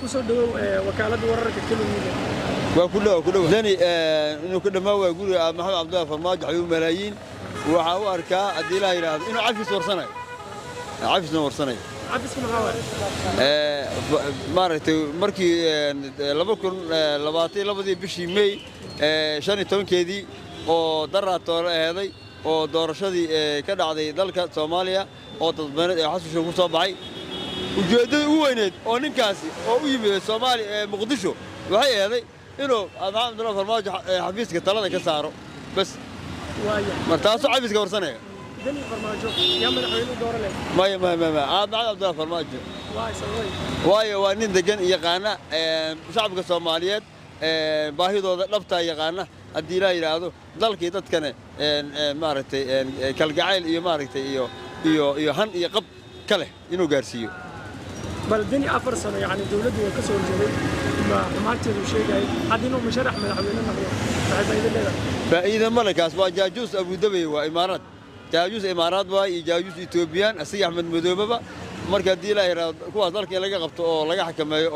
Kusoo dhawow wakaaladda wararka Keliya. Waa ku dhow, ku dhow. Dani inuu ka dhammaan waayo guriga Maxamed Cabdullaahi Farmaajo xayuu malaayiin. Waxaa u arkaa, haddii Ilaah yidhaahdo, inuu cafis warsanayo, cafisna warsanayo. Cafiska maxaa waaye? Maaragtay, markii 2022-dii bishii May 15-keedii oo daraatoore aheeday oo doorashadii ka dhacday dalka Soomaaliya oo dadbaneed ee Xasan Sheekh ku soo baxay, ujeeddadii ugu weyneed oo ninkaasi oo u yimid Soomaaliya ee Muqdisho waxay aheeday inuu Maxamed Cabdullaahi Farmaajo xafiiska talada ka saaro bas. Waaya. Mar taasoo cafiska warsanaya. Deni, Farmaajo, yaa madaxweyne u dooran leh? Maya, maya, maya, maya, Maxamed Cabdullaahi Farmaajo. Waay, sababay? Waayo, waa nin degan, yaqaana shacabka Soomaaliyeed baahidooda dhabtaa, yaqaana, haddii Ilaah yidhaahdo, dalkii dadkane maaragtay kalgacayl iyo maaragtay iyo han iyo qab ka leh inuu gaarsiiyo. Bal Deni 4 sano yacni dowladdu waa ka soo horjeeday, ma xumaanteedu sheegayay. Hadda inuu musharax madaxweyne noqdo, maxay faa'iido leedahay? Faa'iida male. Kaas waa jaajuus Abudabey, waa Imaaraad, jaajuus Imaaraad waay iyo jaajuus Etoobiyaan, asiga Axmed Madoobaba. Marka haddii Ilaah yidhaahdo, kuwaas dalka in laga qabto oo laga xakameeyo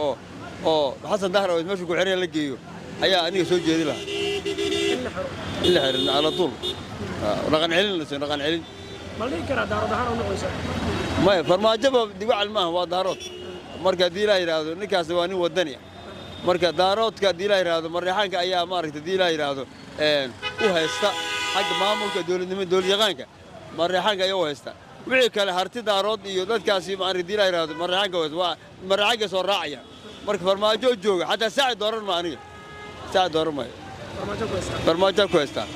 oo Xasan Dahar oo meeshu ku xiran la geeyo ayaa aniga soo jeedi lahaa. In la xiro? In la xirin على طول, dhaqan celin la siiyo, dhaqan celin. Ma la dhihi karaa Daarood ahaan u noqoysa? Maya, Farmaajoba diwacal maaha, waa Daarood. Marka haddii Ilaah yidhaahdo, ninkaasi waa nin wadani ah. Marka Daaroodka, haddii Ilaah yidhaahdo, Mareexaanka ayaa maaragtay, haddii Ilaah yidhaahdo, u haysta xagga maamulka dowladnimo, dowlad yaqaanka Mareexaanka ayaa u haysta. Wixii kale Harti, Daarood iyo dadkaasi maaragtay, haddii Ilaah yidhaahdo, Mareexaanka u haysta, waa Mareexaanka soo raacaya. Marka Farmaajo jooga xataa saaci dooran ma, aniga saaci dooran maayo. Farmaajo ku haystaa? Farmaajo ku haystaa.